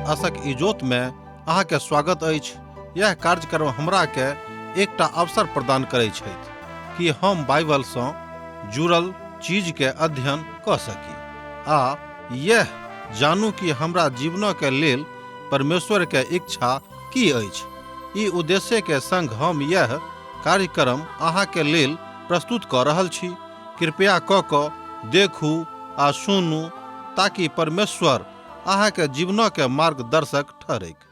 आशक इजोत में अहाँ के स्वागत अछि। यह कार्यक्रम हमरा के एकटा अवसर प्रदान करै छथि कि हम बाइबल सँ जुड़ल चीज के अध्ययन कऽ सकी आ यह जानू कि हमरा जीवन के लेल परमेश्वर के इच्छा की अछि। ई उद्देश्य के संग हम यह कार्यक्रम अहाँ के लेल प्रस्तुत कऽ रहल छी। कृपया कऽ कऽ देखू आ सुनू ताकि परमेश्वर अहाँ के जीवन के मार्गदर्शक ठहरैक।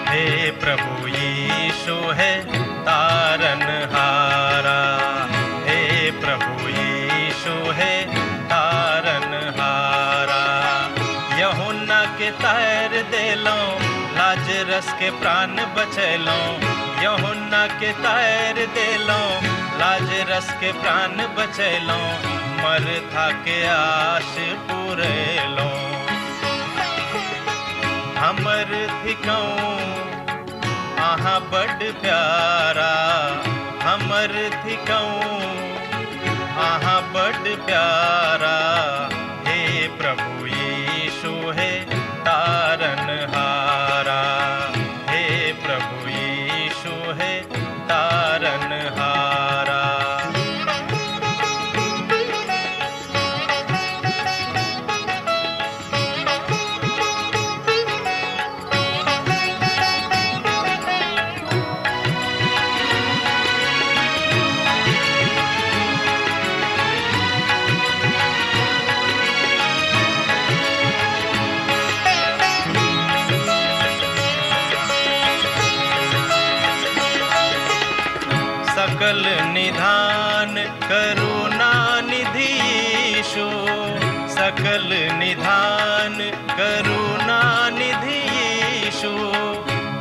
हे प्रभु यीशु है तारन हारा, हे प्रभु यीशु है तारन हारा। यूहन्ना के तार देलो, लाजरस के प्राण बचैलो। यूहन्ना के तार देलो, लाजरस के प्राण बचैलो। मरथा के आश पुरेलो। हमर थिकौं अहाँ बड प्यारा, हमर थिकौं अहाँ बड प्यारा। हे प्रभु यीशु हे तारन हारा, हे प्रभु यीशु हे तारन हारा। सकल निधान करुणा निधि यीशु, सकल निधान करुणा निधि यीशु।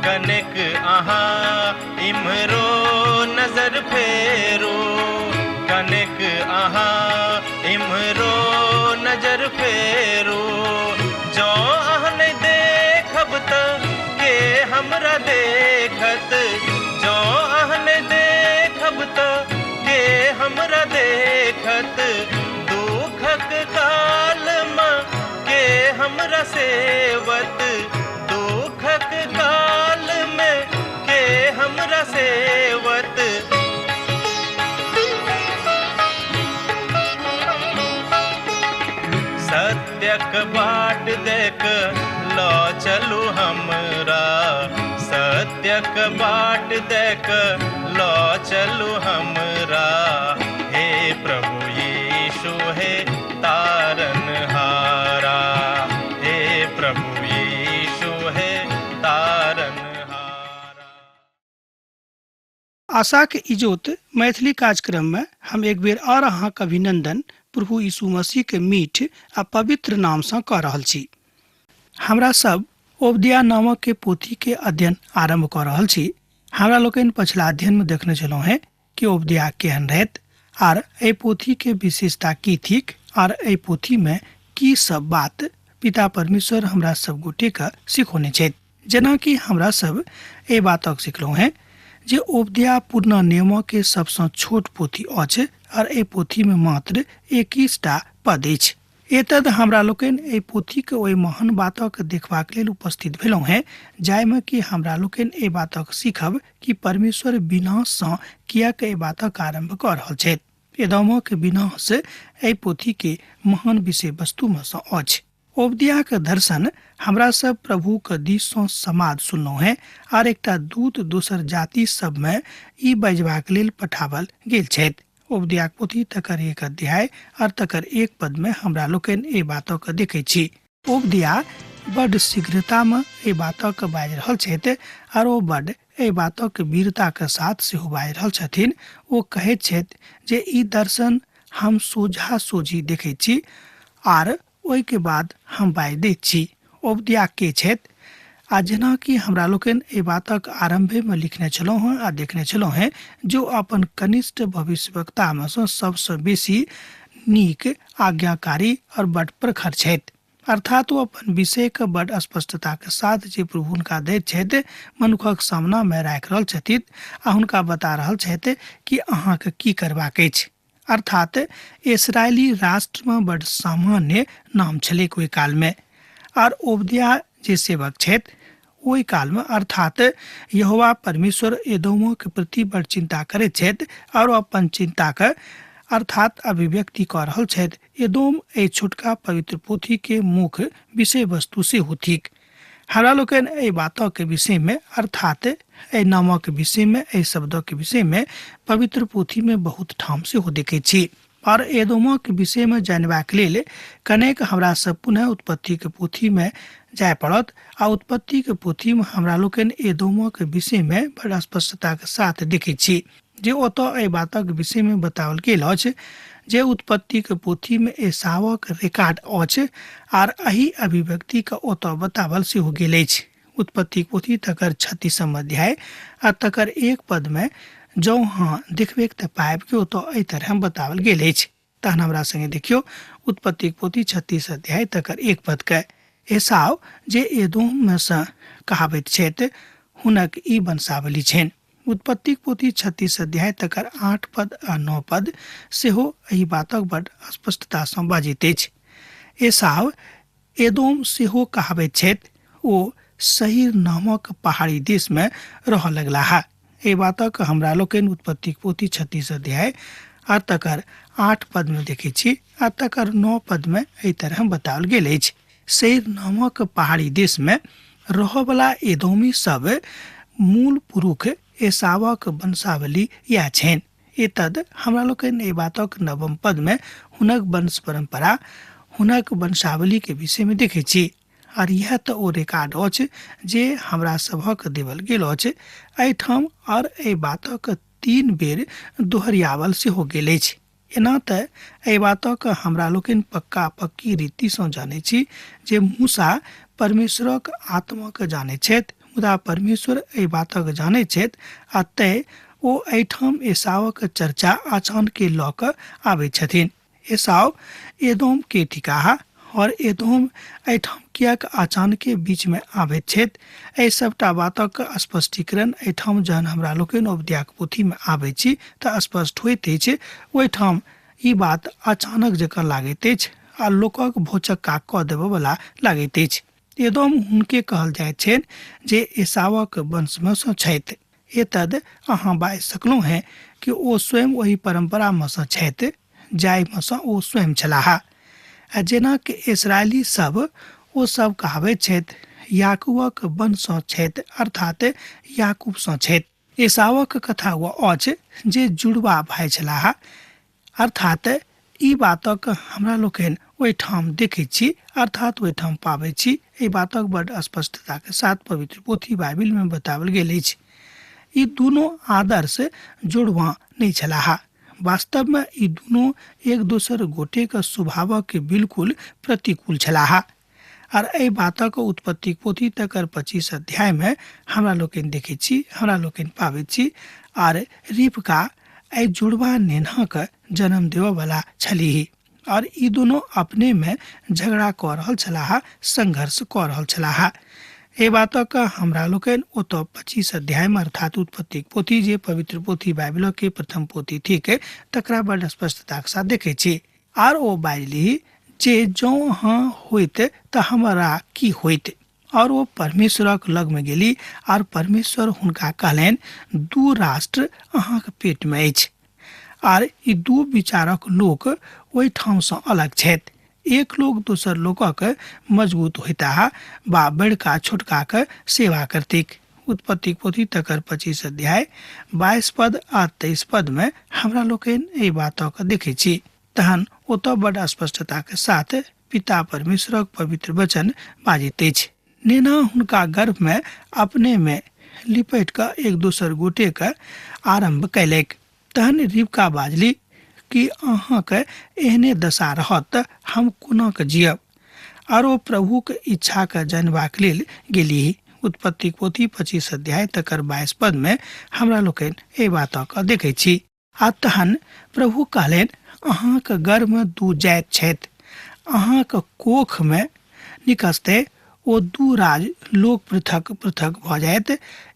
कनेक अहाँ इम्हरो नजर फेरू, कनेक अहाँ इम्हरो नजर फेरू। जँ अहाँ नहि देखब त के हमरा देखत, जँ अहाँ नहि देखब त के हमरा देखत। दुखक काल में के हमरा सेवत, दुखक काल में के हमरा सेवत। सत्यक बाट देख ल चलू हमरा, सत्यक बाट देख ल चलू हमरा। हे प्रभु यीशु हे तारन हारा, हे प्रभु यीशु हे तारन हारा। आशाक इजोत मैथिली कार्यक्रम में हम एक बेर और अहाँक अभिनंदन प्रभु यीशु मसीह के मीठ आ पवित्र नाम सँ कऽ रहल छी। हमरा सब ओबदिया नामक के पोथी के अध्ययन आरंभ कऽ रहल छी। हमरा लोकनि पछिला अध्ययन में देखने छलहुँ हेँ कि ओबदिया केहन रहैत आर एहि पोथी के विशेषता की थिक आर एहि पोथी में की सब बात पिता परमेश्वर हमरा सब गोटे के सिखौने छथि। जेनाकि हमरा सब एहि बातक सिखलहुँ हेँ जे ओबदिया पुरना नियम के सबसँ छोट पोथी अछि और एहि पोथी में मात्र 21टा पद अछि। एतद हमरा लोकनि एहि पोथी के ओहि महान बातक देखबाक लेल उपस्थित भेलहुँ हेँ जाहिमे कि हमरा लोकनि एहि बातक सीखब कि परमेश्वर विनाश सँ किएक एहि बातक आरंभ कऽ रहल छथि। एदोमक विनाश एहि पोथी के महान विषय वस्तु में सँ अछि। ओबदियाक दर्शन हमरा सब प्रभु के दिस सँ समाद सुनलहुँ हेँ आर एकटा दूत दोसर जाति सब में ई बजबाक लेल पठावल गेल छथि। ओबदियाक पोथी तकर 1 अध्याय और तकर 1 पद में हमरा लोकनि एहि बातक देखै छी। ओबदिया बड शीघ्रता में एहि बातक बाजि रहल छथि आर ओ बड एहि बातक वीरता के साथ सेहो बाजि रहल छथिन। ओ कहैत छथि जे ई दर्शन हम सोझा सोझी देखै छी आर ओहिके बाद हम बाजि दैत छी। ओबदिया के छथि? आ जेनाकि हमरा लोकनि एहि बातक आरंभे में लिखने छलहुँ हेँ आ देखने छलहुँ हेँ जो अपन कनिष्ठ भविष्यवक्ता में सँ सबसँ बेसी नीक, आज्ञाकारी और बड प्रखर छथि। अर्थात ओ अपन विषयके बड स्पष्टताके साथ जे प्रभु हुनका दैत छथि मनुखक सामनामे राखि रहल छथि आ हुनका बता रहल छथि कि अहाँके की करबाक अछि। अर्थात इसराइली राष्ट्रमे बड सामान्य नाम छलैक ओहि कालमे। आर ओबद्या जे सेवक छथि ओहि कालमे अर्थात यहोवा परमेश्वर एदोमके प्रति बड चिन्ता करैत छथि आओर अपन चिन्ताके अर्थात अभिव्यक्ति कऽ रहल छथि। एदोम एहि छोटका पवित्र पोथीके मुख्य विषय वस्तु सेहो थिक। हमरा लोकनि एहि बातक विषयमे अर्थात एहि नामक विषयमे, एहि शब्दक विषयमे पवित्र पोथीमे बहुत ठाम सेहो देखैत छी। और एदोमक विषयमे जानबाक लेल कनेक हमरा सब पुनः उत्पत्तिके पोथीमे जाय पड़त आ उत्पत्तिके पोथीमे हमरा लोकनि एदोमक विषयमे बड़ स्पष्टताके साथ देखैत छी जे ओतऽ एहि बातक विषयमे बताओल गेल अछि जे उत्पत्तिके पोथीमे एसावक रिकॉर्ड अछि आर एहि अभिव्यक्तिके ओतऽ बताओल सेहो गेल अछि। उत्पत्तिक पोथी तकर 36 अध्याय आ तकर 1 पदमे जँ अहाँ देखबेक तऽ पाबि के ओतऽ एहि तरह बताओल गेल अछि। तहन हमरा संगे देखियौ उत्पत्तिक पोथी 36 अध्याय तकर 1 पदके। एसाव जे एदोममे सँ कहाबैत छथि हुनक ई वंशावली छनि। उत्पत्तिक पोथी 36 अध्याय तकर 8 पद आ 9 पद सेहो एहि बातक बड स्पष्टतासँ बाजैत अछि। एसाव एदोम सेहो कहाबैत छथि। ओ शहीर नामक पहाड़ी देशमे रहऽ लगलाह। एहि बातक हमरा लोकनि उत्पत्तिक पोथी 36 अध्याय आ तकर 8 पदमे देखैत छी आ तकर 9 पदमे एहि तरह बताओल गेल अछि। शहीर नामक पहाड़ी देशमे रहऽवला एदोमी सब मूल पुरुष एसावक वंशावली इएह छनि। एतद हमरा लोकनि एहि बातक 9 पदमे हुनक वंश परम्परा, हुनक वंशावलीके विषयमे देखैत छी। आर इएह तऽ ओ रिकॉर्ड अछि जे हमरा सभक देवल गेल अछि एहिठाम आर एहि बातक 3 बेर दोहरियावल सेहो गेल अछि। एना तऽ एहि बातक हमरा लोकनि पक्का पक्की रीतिसँ जानै छी जे मूसा परमेश्वरक आत्माके जानै छथि, मुदा परमेश्वर एहि बातक जानै छथि आ तैं ओ एहिठाम एसावक चर्चा आचानके लऽ कऽ आबै छथिन। एसाव एदोम के थिकाह और एदोम एहिठाम किएक आचानके बीचमे आबैत छथि, एहि सबटा बातक स्पष्टीकरण एहिठाम जहन हमरा लोकनि ओबद्याक पोथीमे आबै छी तऽ स्पष्ट होइत अछि। ओहिठाम ई बात अचानक जकाँ लागैत अछि आ लोकक भौचक्का कऽ देबयवला लागैत अछि। एदोम हुनके कहल जाइत छनि जे एसावक वंशमे सँ छथि। एतद अहाँ बाजि सकलहुँ हेँ कि ओ स्वयं ओहि परम्परामे सँ छथि जाहिमे सँ ओ स्वयं छलाह। आ जेना कि इसराइली सब ओ सब कहाबैत छथि याकूबक वंशसँ छथि, अर्थात याकूबसँ छथि। एसावक कथा ओ अछि जे जुड़वा भाइ छलाह, अर्थात ई बातक हमरा लोकनि ओहिठाम देखैत छी, अर्थात ओहिठाम पाबैत छी। एहि बातक बड स्पष्टताके साथ पवित्र पोथी बाइबिलमे बताओल गेल अछि। ई दुनू आदर्श जुड़वा नहि छलाह। वास्तवमे ई दुनू एक दोसर गोटेक स्वभावक बिल्कुल प्रतिकूल छलाह। आर एहि बातक उत्पत्तिक पोथी तकर 25 अध्यायमे हमरा लोकनि देखैत छी, हमरा लोकनि पाबैत छी। आर रिबका एहि जुड़वा नेन्हाक जन्म देबऽवला छलीह और ई दुनू अपनेमे झगड़ा कऽ रहल छलाह, संघर्ष कऽ रहल छलाह। एहि बातक हमरा लोकनि ओतऽ 25 अध्यायमे अर्थात उत्पत्तिक पोथी जे पवित्र पोथी बाइबिलके प्रथम पोथी थिक तकरा बड स्पष्टताक साथ देखैत छी। आर ओ बाजलीह जे जँ अहाँ होइत तऽ हमरा की होइत। और ओ परमेश्वरक लगमे गेली आर परमेश्वर हुनका कहलनि, 2 राष्ट्र अहाँक पेटमे अछि आर ई 2 विचारक लोक ओहिठामसँ अलग छथि। एक लोक दोसर लोकक मजबूत होइताह बा बड़का छोटकाक सेवा करतिक। उत्पत्तिक पोथी तकर 25 अध्याय 22 पद आ 23 पदमे हमरा लोकनि एहि बातक देखै छी। तहन ओतऽ बड स्पष्टताके साथ पिता परमेश्वरक पवित्र वचन बाजैत अछि। नेना हुनका गर्भमे अपनेमे लिपटि कऽ एक दोसर गोटेके आरम्भ कयलक। तहन रिबका बाजली कि अहाँके एहने दशा रहत तऽ हम कोना कऽ जियब। आर ओ प्रभुक इच्छाके जानबाक लेल गेलीह। उत्पत्तिक पोथी 25 अध्याय तकर 22 पदमे हमरा लोकनि एहि बातक देखै छी। आ तहन प्रभु कहलनि, अहाँक गर्भमे दू जाति छथि, अहाँक कोखमे निकसते ओ दू राज लोक पृथक पृथक भऽ जायत।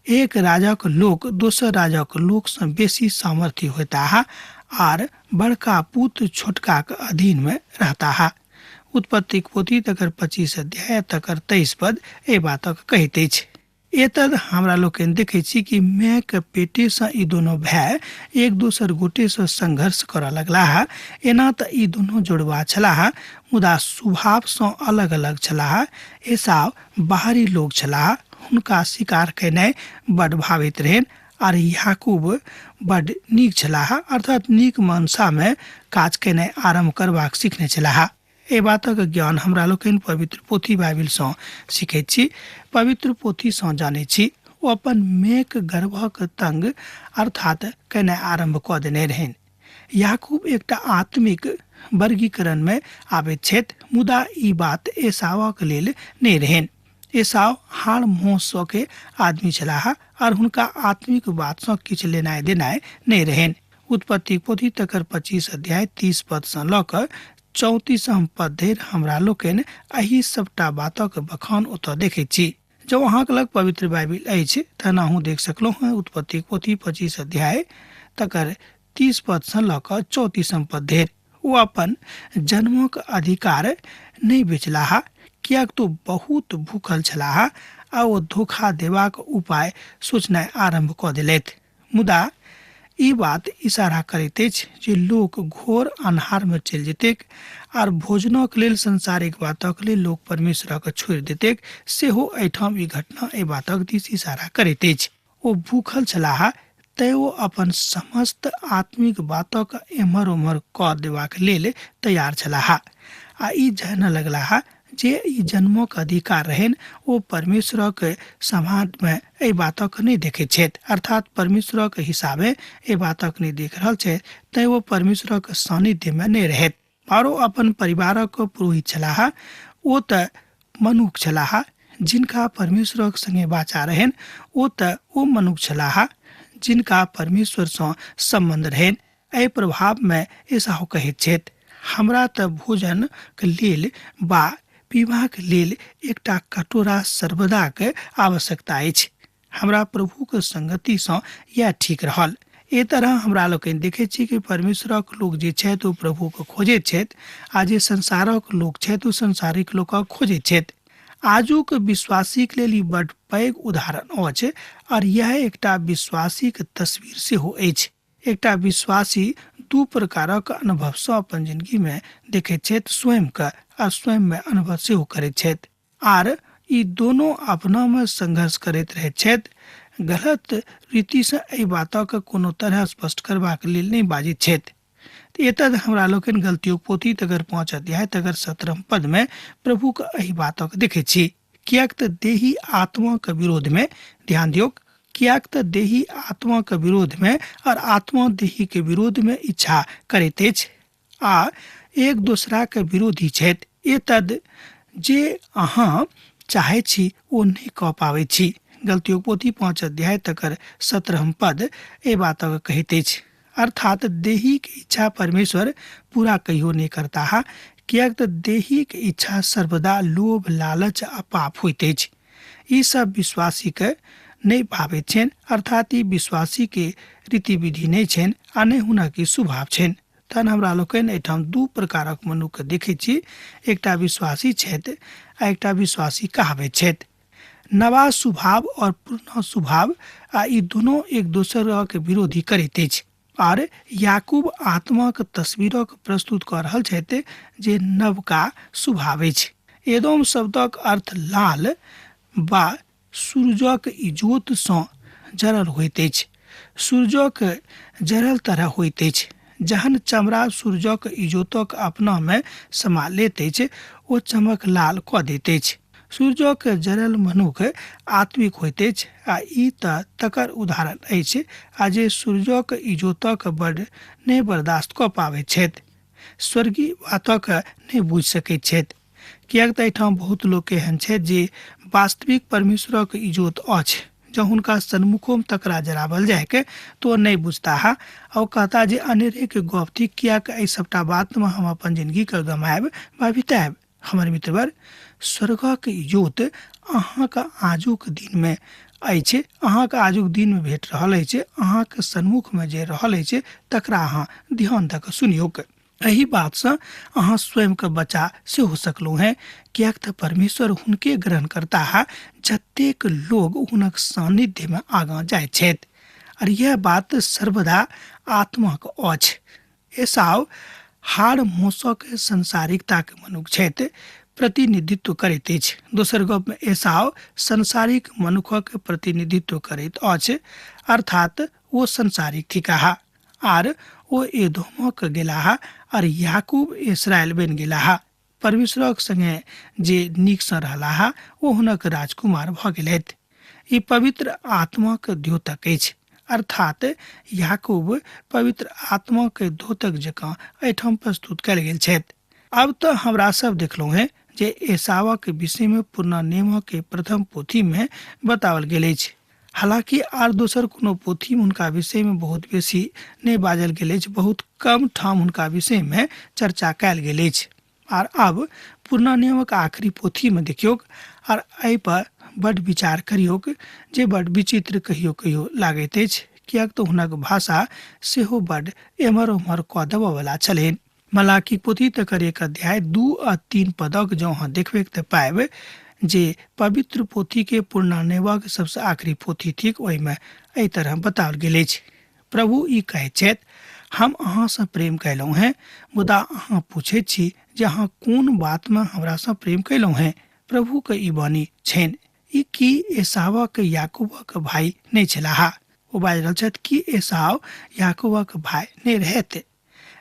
एक राजक लोक दोसर राजक लोकसँ बेसी सामर्थ्य होयताह आर बड़का पूत छोटकाक अधीनमे रहताह। उत्पत्तिक पोथी तकर 25 अध्याय तकर 23 पद एहि बातक कहैत अछि। एतद हमरा लोकनि देखै छी कि मायके पेटेसँ ई दोनो भाय एक दोसर गोटेसँ संघर्ष करऽ लगलाह। एना तऽ ई दोनो जुड़वा छलाह, मुदा स्वभावसँ अलग अलग छलाह। एसाव बाहरी लोक छलाह, हुनका शिकार केनाइ बड भावैत रहनि, आर याकूब बड नीक छलाह, अर्थात नीक मनसामे काज केनाइ आरम्भ करबाक सीखने छलाह। एहि बातक ज्ञान हमरा लोकनि पवित्र पोथी बाइबिलसँ सीखैत छी, पवित्र पोथीसँ जानैत छी। ओ अपन मेघ गर्भक तंग अर्थात केनाइ आरम्भ कऽ देने रहनि। याकूब एकटा आत्मिक वर्गीकरणमे आबैत छथि, मुदा ई बात एसावक लेल नहि रहनि। एसाव हाड़ मोहसँ के आदमी छलाह आर हुनका आत्मिक बातसँ किछु लेनाइ देनाइ नहि रहनि। उत्पत्ति पोथी तकर 25 अध्याय 30 पदसँ लऽ कऽ 34 पद धरि हमरा लोकनि एहि सबटा बातक बखान ओतऽ देखैत छी। जँ अहाँके लग पवित्र बाइबिल अछि तहन अहूँ देख सकलहुँ हँ उत्पत्ति पोथी 25 अध्याय तकर 30 पदसँ लऽ कऽ 34 पद धरि। ओ अपन जन्मक अधिकार नहि बेचलाह, किएक तो बहुत भूखल छलाह आ ओ धोखा देबाक उपाय सोचनाइ आरम्भ कऽ देलथि। मुदा ई बात इशारा करैत अछि जे लोक घोर अन्हारमे चलि जेतैक आर भोजनक लेल संसारिक बातक लेल लोक परमेश्वरक छोड़ि देतैक, सेहो एहिठाम ई घटना एहि बातक दिस इशारा करैत अछि। ओ भूखल छलाह तैं ओ अपन समस्त आत्मिक बातक एम्हर ओम्हर कऽ देबाक लेल तैयार छलाह आ ई जानऽ लगलाह जे ई जन्मक अधिकार रहनि ओ परमेश्वरक समाजमे एहि बातक नहि देखैत छथि, अर्थात परमेश्वरक हिसाबे एहि बातक नहि देख रहल छथि, तैं ओ परमेश्वरक सानिध्यमे नहि रहैत। आरो अपन परिवारक पुरोहित छलाह, ओ तऽ मनुख छलाह जिनका परमेश्वरक संगे बाचा रहनि, ओ तऽ ओ मनुख छलाह जिनका परमेश्वरसँ सम्बन्ध रहनि। एहि प्रभावमे एसाव कहैत छथि, हमरा तऽ भोजनक लेल बा पीबाक लेल एकटा कटोरा सर्वदाक आवश्यकता अछि। हमरा प्रभुक संगतिसँ इएह ठीक रहल। एहि तरह हमरा लोकनि देखैत छी कि परमेश्वरक लोक जे छथि ओ प्रभुके खोजैत छथि आ जे संसारक लोक छथि ओ संसारिक लोकक खोजैत छथि। आजुक विश्वासीक लेल ई बड्ड पैघ उदाहरण अछि आओर इएह एकटा विश्वासीक तस्वीर सेहो अछि। एकटा विश्वासी दू प्रकारक अनुभवसँ अपन जिंदगीमे देखैत छथि स्वयंके आ स्वयंमे अनुभव सेहो करैत छथि आर ई दोनो अपनामे संघर्ष करैत रहैत छथि। गलत रीतिसँ एहि बातक कोनो तरह स्पष्ट करबाक लेल नहि बाजैत छथि। एतद हमरा लोकनि गलतियोक पोथी तकर 5 अध्याय तकर 17 पदमे प्रभुक एहि बातक देखैत छी। किएक तऽ देही आत्माक विरोधमे, ध्यान दियौक, किएक तऽ देही आत्माक विरोधमे और आत्मा देही के विरोधमे इच्छा करैत अछि आ एक दोसराक विरोधी छथि। एतद जे अहाँ चाहै छी ओ नहि कऽ पाबै छी। गलतियोक पोथी 5 अध्याय तकर 17 पद एहि बातक कहैत अछि। अर्थात देहीक इच्छा परमेश्वर पूरा कहियो नहि करताह, किएक तऽ देहीक इच्छा सर्वदा लोभ, लालच आ पाप होइत अछि। ई सब विश्वासीके नहि भावैत छनि, अर्थात ई विश्वासीके रीति विधि नहि छनि आ नहि हुनक ई स्वभाव छनि। तहन हमरा लोकनि एहिठाम दू प्रकारक मनुखके देखैत छी, एकटा विश्वासी छथि आ एकटा विश्वासी कहाबैत छथि। नवा स्वभाव और पुरना स्वभाव आ ई दोनों एक दोसरक विरोधी करैत अछि। आर याकूब आत्माक तस्वीरक प्रस्तुत कऽ रहल छथि जे नवका स्वभाव अछि। एदोम शब्दक अर्थ लाल बा सूरजक इजोतसँ जरल होइत अछि। सूरजक जरल तरह होइत अछि। जहन चमड़ा सूरजक इजोतक अपनामे समा लेत अछि ओ चमक लाल कऽ दैत अछि। सूरजक जरल मनुख आत्मिक होइत अछि आ ई तऽ तकर उदाहरण अछि आ जे सूरजक इजोतक बड नहि बर्दाश्त कऽ पाबैत छथि, स्वर्गीय बातक नहि बुझि सकैत छथि। किएक तऽ एहिठाम बहुत लोक एहन छथि जे वास्तविक परमेश्वरक इजोत अछि जँ हुनका सन्मुखोमे तकरा जरावल जायके तो नहि बुझताह आ ओ कहता जे अनेरेके गप थिक, किएक एहि सभटा बातमे हम अपन जिनगीके गमायब वा बितायब। हमर मित्रवर, स्वर्गक इजोत अहाँके आजुक दिनमे अछि, अहाँके आजुक दिनमे भेट रहल अछि, अहाँके सन्मुखमे जे रहल अछि तकरा अहाँ ध्यान दऽ कऽ सुनियौक। एहि बातसँ अहाँ स्वयंके बचा सेहो सकलहुँ हेँ, किएक तऽ परमेश्वर हुनके ग्रहण करताह जतेक लोग हुनक सान्निध्यमे आगाँ जाइत छथि। आओर यह बात सर्वदा आत्माक अछि। एसाव हाड़ मौसक संसारिकताके मनुख छथि, प्रतिनिधित्व करैत अछि। दोसर गपमे एसाव संसारिक मनुखक प्रतिनिधित्व करैत अछि, अर्थात ओ संसारिक थिकाह आर ओ एदोमक गेलाह आर याकूब इसराइल बनि गेलाह। परमेश्वरक संगे जे नीकसँ रहलाह ओ हुनक राजकुमार भऽ गेलथि। ई पवित्र आत्माक द्योतक अछि, अर्थात याकूब पवित्र आत्माक द्योतक जकाँ एहिठाम प्रस्तुत कयल गेल छथि। अब तऽ हमरा सब देखलहुँ हेँ जे एसावक विषयमे पुरना नियमक प्रथम पोथीमे बताओल गेल अछि। हालांकि आर दोसर कोनो पोथीमे हुनका विषयमे बहुत बेसी नहि बाजल गेल अछि, बहुत कम ठाम हुनका विषयमे चर्चा कयल गेल अछि। आर अब पुरना नियमक आखिरी पोथीमे देखियौक आर एहिपर बड विचार करियौक जे बड विचित्र कहियो कहियो लागैत अछि, किएक तऽ हुनक भाषा सेहो बड एम्हर ओम्हर कऽ देबऽवला छलनि। मलाकी पोथी तकर 1 अध्याय 2 आ 3 पदक जँ अहाँ देखबै तऽ पायब जे पवित्र पोथीके पुरना नियमक सबसँ आखिरी पोथी थिक, ओहिमे एहि तरह बताओल गेल अछि। प्रभु ई कहैत छथि, हम अहाँसँ प्रेम कयलहुँ हेँ, मुदा अहाँ पूछैत छी जे अहाँ कोन बातमे हमरासँ प्रेम कयलहुँ हेँ। प्रभुके ई वाणी छनि, ई की एसावक याकूबक भाय नहि छलाह? ओ बाजि रहल छथि कि एसाव याकूबक भाय नहि रहैत?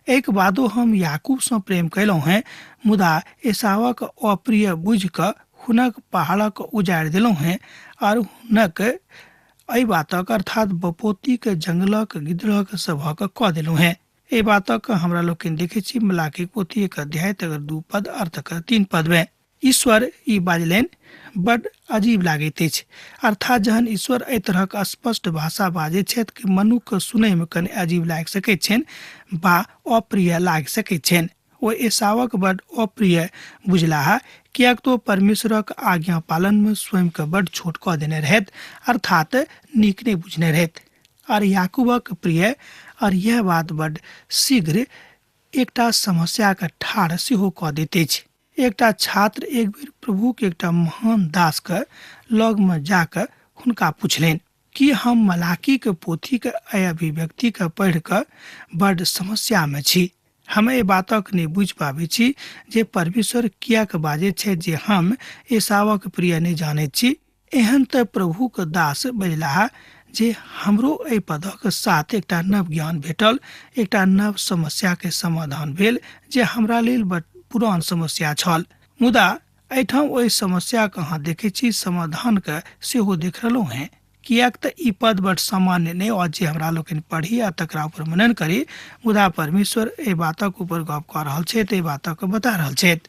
एहिके बादो हम याकूबसँ प्रेम कयलहुँ हेँ, मुदा एसावक अप्रिय बुझि कऽ हुनक पहाड़क उजाड़ि देलहुँ हेँ आर हुनक एहि बातक अर्थात बपोतीक जंगलक गिदड़क सभक कऽ देलहुँ हेँ। एहि बातक हमरा लोकनि देखै छी मलाकीक पोथी 1 अध्याय तकर 2 पद और तकर 3 पदमे। ईश्वर ई बाजलनि, बड अजीब लागैत अछि। अर्थात जहन ईश्वर एहि तरहक स्पष्ट भाषा बाजैत छथि कि मनुखके सुनैमे कनि अजीब लागि सकैत छनि वा अप्रिय लागि सकैत छनि। ओ एसावक बड अप्रिय बुझलाह, किएक तऽ ओ परमेश्वरक आज्ञा पालनमे स्वयंके बड छोट कऽ देने रहथि, अर्थात नीक नहि बुझने रहथि। आर याकूबक प्रिय, और यह बात बड शीघ्र एकटा समस्याके ठाढ़ सेहो कऽ दैत अछि। एकटा छात्र एक बेर प्रभुके एकटा महान दासके लगमे जाकऽ हुनका पुछलनि कि हम मलाकीके पोथीके एहि अभिव्यक्तिके पढ़ि कऽ बड समस्यामे छी। हम एहि बातक नहि बुझि पाबै छी जे परमेश्वर किएक बाजैत छथि जे हम एसावक प्रिय नहि जानैत छी। एहन तऽ प्रभुक दास बजलाह जे हमरो एहि पदक साथ एकटा नव ज्ञान भेटल, एकटा नव समस्याके समाधान भेल जे हमरा लेल बड पुरान समस्या छल। मुदा एहिठाम ओहि समस्याके अहाँ देखै छी, समाधानके सेहो देख रहलहुँ हेँ, किएक तऽ ई पद बड सामान्य नहि अछि जे हमरा लोकनि पढ़ी आ तकरा ऊपर मनन करी, मुदा परमेश्वर एहि बातक ऊपर गप कऽ रहल छथि, एहि बातक बता रहल छथि।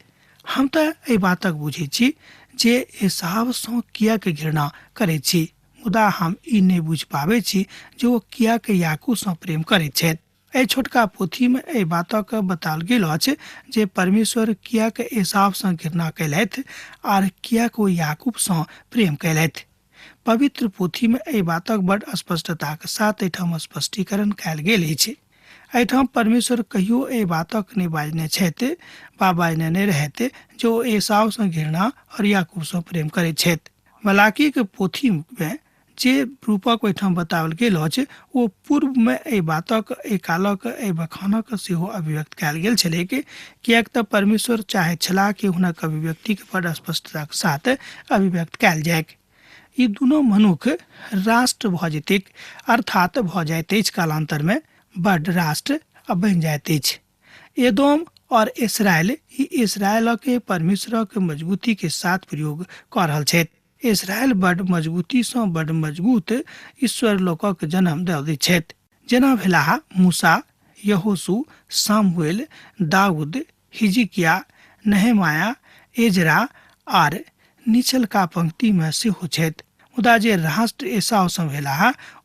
हम तऽ एहि बातक बुझै छी जे एसावसँ किएक घृणा करै छी, मुदा हम ई नहि बुझि पाबै छी जे ओ किएक याकूबसँ प्रेम करैत छथि। एहि छोटका पोथीमे एहि बातक बताओल गेल अछि जे परमेश्वर किएक एसावसँ घृणा कयलथि आर किएक ओ याकूबसँ प्रेम कयलथि। पवित्र पोथीमे एहि बातक बड स्पष्टताक साथ एहिठाम स्पष्टीकरण कयल गेल अछि। एहिठाम परमेश्वर कहियो एहि बातक नहि बाजने छथि वा बाजने नहि रहथि जे ओ एसावसँ घृणा और याकूबसँ प्रेम करैत छथि। मलाकीके पोथीमे जे रूपक ओहिठाम बताओल गेल अछि ओ पूर्वमे एहि बातक, एहि कालक, एहि बखानक सेहो अभिव्यक्त कयल गेल छलैक, किएक तऽ परमेश्वर चाहैत छलाह कि हुनक अभिव्यक्तिके बड स्पष्टताक साथ अभिव्यक्त कयल जाय। ई दुनू मनुख राष्ट्र भऽ जेतैक, अर्थात भऽ जाइत अछि कालान्तरमे बड राष्ट्र आ बनि जाइत अछि। एदोम और इसराइल, ई इसराइलके परमेश्वरक मजबूती के साथ प्रयोग कऽ रहल छथि। इसराइल बड मजबूतीसँ बड मजबूत ईश्वर लोकक जन्म दऽ दैत छथि, जेना भेलाह मूसा, यहोशू, सामुएल, दाऊद, हिजकिया, नहेमाया, एजरा आर निचलका पंक्तिमे सेहो छथि। मुदा जे राष्ट्र एसावसँ भेलाह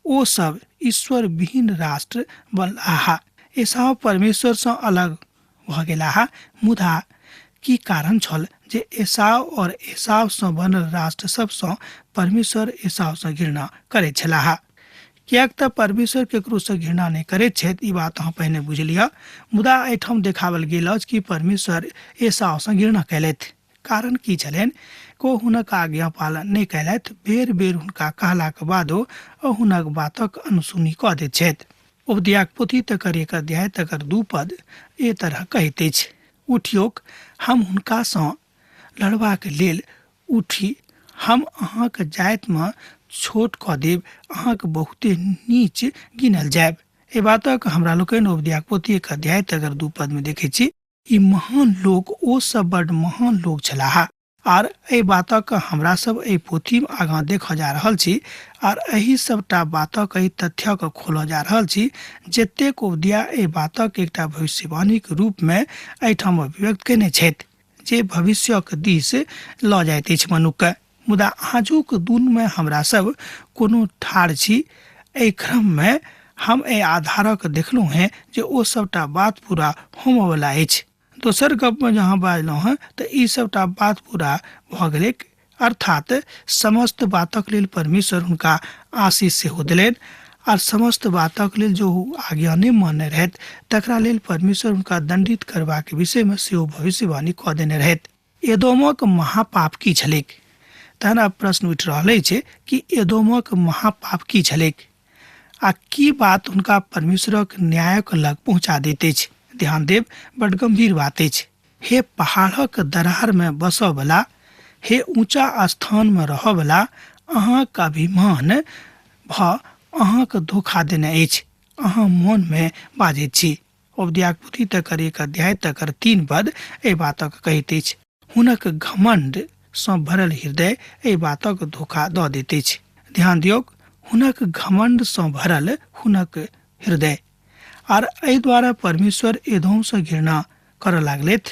ओ सब ईश्वर विहीन राष्ट्र बनलाह। एसाव परमेश्वरसँ अलग भऽ गेलाह। मुदा की कारण छल जे एसाव और एसावसँ बनल राष्ट्र सबसँ परमेश्वर एसावसँ घृणा करैत छलाह? किएक तऽ परमेश्वर केकरोसँ घृणा नहि करैत छथि, ई बात अहाँ पहिने बुझि लिअ। मुदा एहिठाम देखाओल गेल अछि कि परमेश्वर एसावसँ घृणा कयलथि। कारण की छलनि? ओ हुनक आज्ञा पालन नहि कयलथि। बेर बेर हुनका कहलाक बादो ओ हुनक बातक अनसुनी कऽ दैत छथि। उपदियाक पोथी तकर 1 अध्याय तकर 2 पद एहि तरह कहैत अछि, उठियोक, हम हुनकासँ लड़बाक लेल उठी, हम अहाँक जातिमे छोट कऽ देब, अहाँक बहुते नीच गिनल जायब। एहि बातक हमरा लोकनि उपदियाक पोथी 1 अध्याय तकर 2 पदमे देखै छी। ई महान लोक, ओ सब बड महान लोक छलाह। आर एहि बातक हमरा सब एहि पोथीमे आगाँ देखऽ जा रहल छी आर एहि सबटा बातक, एहि तथ्यक खोलऽ जा रहल छी, जतेक उपदिया एहि बातक एकटा भविष्यवाणीक रूपमे एहिठाम अभिव्यक्त कयने छथि जे भविष्यक दिस लऽ जाइत अछि मनुक्खके। मुदा आजुक दुनमे हमरा सब कोनो ठाढ़ छी। एहि क्रममे हम एहि आधारक देखलहुँ हेँ जे ओ सबटा बात पूरा होमऽवला अछि। दोसर गपमे जँ अहाँ बाजलहुँ हेँ तऽ ई सबटा बात पूरा भऽ गेलैक, अर्थात समस्त बातक लेल परमेश्वर हुनका आशीष सेहो देलनि आर समस्त बातक लेल जो आज्ञा नहि मानने रहथि तकरा लेल परमेश्वर हुनका दण्डित करबाक विषयमे सेहो भविष्यवाणी कऽ देने रहथि। एदोमक महापाप की छलैक? तहन आब प्रश्न उठि रहल अछि कि एदोमक महापाप की छलैक आ की बात हुनका परमेश्वरक न्यायक लग पहुँचा दैत अछि? ध्यान देब, बड गंभीर बात अछि। हे पहाड़क दरारमे बसऽवला, हे ऊँचा स्थानमे रहऽवला, अहाँक अभिमान भऽ अहाँक धोखा देने अछि, अहाँ मोनमे बाजैत छी। उपदियाक पोथी तकर 1 अध्याय तकर 3 पद एहि बातक कहैत अछि। हुनक घमंड सँ भरल हृदय एहि बातक धोखा दऽ दैत अछि। ध्यान दियौक, हुनक घमंड सँ भरल हुनक हृदय। आर एहि द्वारा परमेश्वर एदोमसँ घृणा करऽ लागलथि।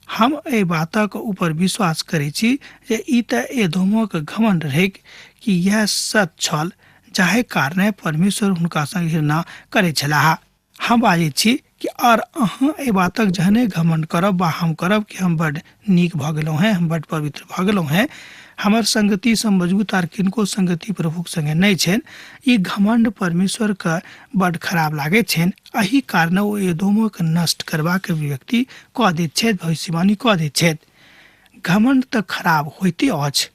हम एहि बातक ऊपर विश्वास करै छी जे ई तऽ एदोमक घमंड रहैक कि यैह सच छल जाहि कारणे परमेश्वर हुनका सँ घृणा करैत छलाह। हम बाजैत छी कि आर अहाँ एहि बातक जहने घमंड करब वा हम करब कि हम बड नीक भऽ गेलहुँ हेँ, हम बड पवित्र भऽ गेलहुँ हेँ, हमर संगतिसँ मजबूत आर किनको संगति प्रभुक संगे नहि छनि, ई घमंड परमेश्वरके बड खराब लागैत छनि। एहि कारणे ओ एदोमक नष्ट करबाक अभिव्यक्ति कऽ दैत छथि, भविष्यवाणी कऽ दैत छथि। घमंड तऽ खराब होइते अछि,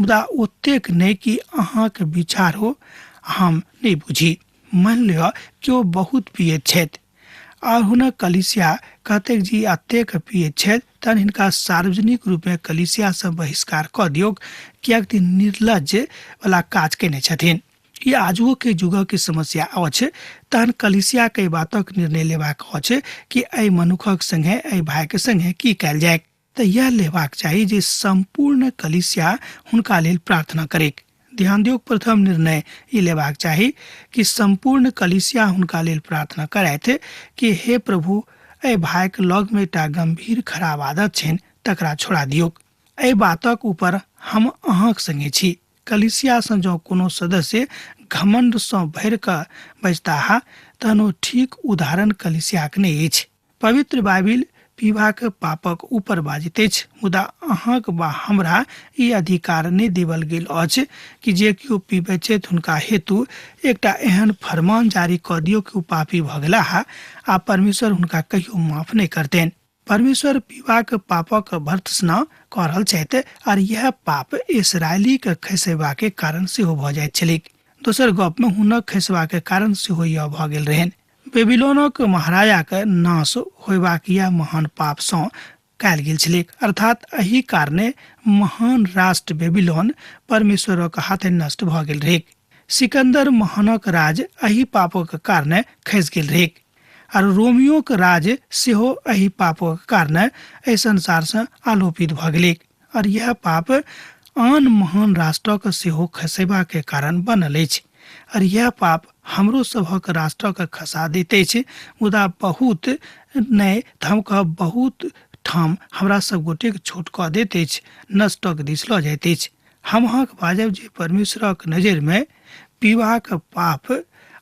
मुदा ओतेक नहि कि अहाँक विचारो हम नहि बुझी। मानि लिअ केओ बहुत पियैत छथि आर हुनक कलिसिया कहतैक जी एतेक पियैत छथि तहन हिनका सार्वजनिक रूपमे कलिसियासँ बहिष्कार कऽ दियौक, किएक तऽ निर्लज्ज वला काज कयने छथिन। ई आजुओके युगक समस्या अछि। तहन कलिसियाके एहि बातक निर्णय लेबाक अछि कि एहि मनुखक संगे, एहि भाइके संगे की कयल जाय। तऽ यह लेबाक चाही जे सम्पूर्ण कलिसिया हुनका लेल प्रार्थना करैक। ध्यान दियौ, प्रथम निर्णय ई लेबाक चाही कि सम्पूर्ण कलिसिया हुनका लेल प्रार्थना करथि कि हे प्रभु, एहि भाइक लगमे एकटा गम्भीर खराब आदत छनि, तकरा छोड़ा दियौक। एहि बातक ऊपर हम अहाँक संगे छी। कलिसियासँ जँ कोनो सदस्य घमंडसँ भरि कऽ बजताह तहन ओ ठीक उदाहरण कलिसियाक नहि अछि। पवित्र बाइबिल पीबाक पापक ऊपर बाजैत अछि, मुदा अहाँक वा हमरा ई अधिकार नहि देवल गेल अछि कि जे केओ पीबैत छथि हुनका हेतु एकटा एहन फरमान जारी कऽ दियौ कि ओ पापी भऽ गेलाह आ परमेश्वर हुनका कहियो माफ नहि करतनि। परमेश्वर पीबाक पापक भर्त्सना कऽ रहल छथि आर यैह पाप इसरायलीक खसेबाक कारण सेहो भऽ जाइत छलैक। दोसर गपमे हुनक खसबाक कारण सेहो यह भऽ गेल रहनि। बेबीलोनक महाराजाक नाश होयबाक यैह महान पापसँ कयल गेल छलैक, अर्थात एहि कारणे महान राष्ट्र बेबीलोन परमेश्वरक हाथे नष्ट भऽ गेल रहैक। सिकंदर महानक राज एहि पापक कारणे खसि गेल रहैक आर रोमियोक राज सेहो एहि पापक कारणे एहि संसारसँ आलोपित भऽ गेलैक और यह पाप आन महान राष्ट्रक सेहो खसेबाक कारण बनल अछि और यह पाप हमरो सभक राष्ट्रक खसा दैत अछि, मुदा बहुत नहि तऽ हम कहब बहुत ठाम हमरा सब गोटेक छोट कऽ दैत अछि, नष्टक दिस लऽ जाइत अछि। हम अहाँके बाजब जे परमेश्वरक नजरिमे पीबाक पाप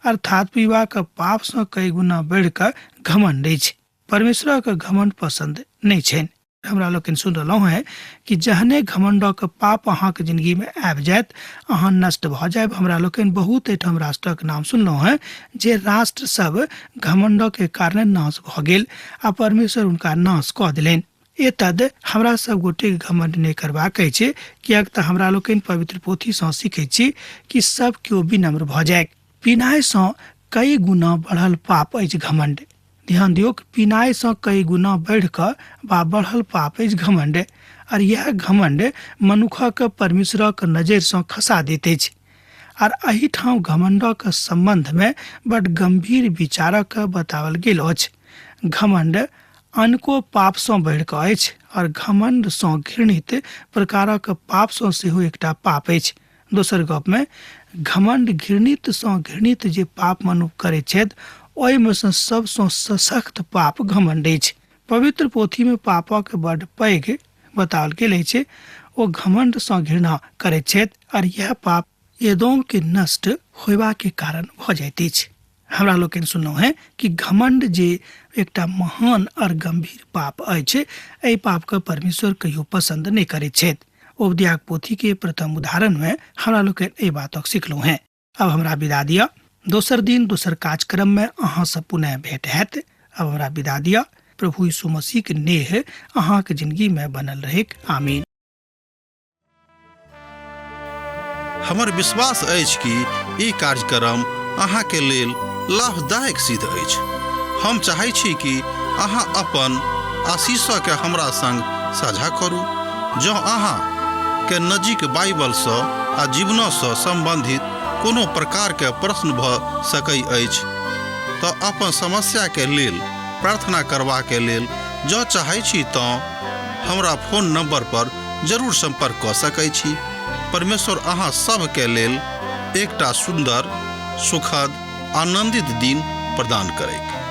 अर्थात पीबाक पापसँ कई गुना बढ़ि कऽ घमण्ड अछि। परमेश्वरक घमण्ड पसन्द नहि छनि। हमरा लोकनि सुनि रहलहुँ हेँ कि जहने घमण्डक पाप अहाँके जिंदगीमे आबि जायत, अहाँ नष्ट भऽ जायब। हमरा लोकनि बहुत एहिठाम राष्ट्रक नाम सुनलहुँ हेँ जे राष्ट्र सब घमण्डके कारणे नाश भऽ गेल आ परमेश्वर हुनका नाश कऽ देलनि। एतद हमरा सब गोटेके घमण्ड नहि करबाक अछि, किएक तऽ हमरा लोकनि पवित्र पोथीसँ सीखैत छी कि सब केओ विनम्र भऽ जाय। पीनाइसँ कई गुना बढ़ल पाप अछि घमण्ड। ध्यान दियौक, पीनाइसँ कई गुना बढ़ि कऽ वा बढ़ल पाप अछि घमण्ड। आर इएह घमण्ड मनुखक परमेश्वरक नजरिसँ खसा दैत अछि। आर एहिठाम घमण्डक सम्बन्धमे बड गम्भीर विचारक बताओल गेल अछि। घमण्ड अनको पापसँ बढ़ि कऽ अछि और घमण्डसँ घृणित प्रकारक पापसँ सेहो एकटा पाप अछि। दोसर गपमे घमण्ड घृणितसँ घृणित जे पाप मनुख करैत छथि ओहिमे सँ सबसँ सशक्त पाप घमण्ड अछि। पवित्र पोथीमे पापक बड पैघ बताओल गेल अछि। ओ घमण्डसँ घृणा करैत छथि और यह पाप एदोम के नष्ट होयबाक के कारण भऽ जाइत अछि। हमरा लोकनि सुनलहुँ हेँ कि घमण्ड जे एकटा महान और गंभीर पाप अछि, एहि पापके परमेश्वर कहियो पसंद नहि करैत छथि। ओबदियाक पोथी के प्रथम उदाहरण में हमरा लोकनि एहि बातक सिखलहुँ हेँ। अब हमरा विदा दिअ। दोसर दिन दोसर कार्यक्रम में अहाँ से पुनः भेंट हैत। अब हमरा विदा दिअ। प्रभु यीशु मसीह के नेह अहाँके जिंदगी में बनल रहेक। आमीन। हमर विश्वास अछि कि ई कार्यक्रम अहाँके लेल लाभदायक सिद्ध अछि। हम चाहै छी कि अहाँ अपन आशीषके हमरा संग साझा करू। जँ अहाँ के नजीक बाइबलसँ आ जीवनसँ सम्बन्धित कोनो प्रकारके प्रश्न भऽ सकै अछि तऽ अपन समस्याके लेल प्रार्थना करबाके लेल जँ चाहै छी तँ हमरा फोन नंबर पर जरूर संपर्क कऽ सकै छी। परमेश्वर अहाँ सभके लेल एकटा सुन्दर, सुखद, आनंदित दिन प्रदान करैक।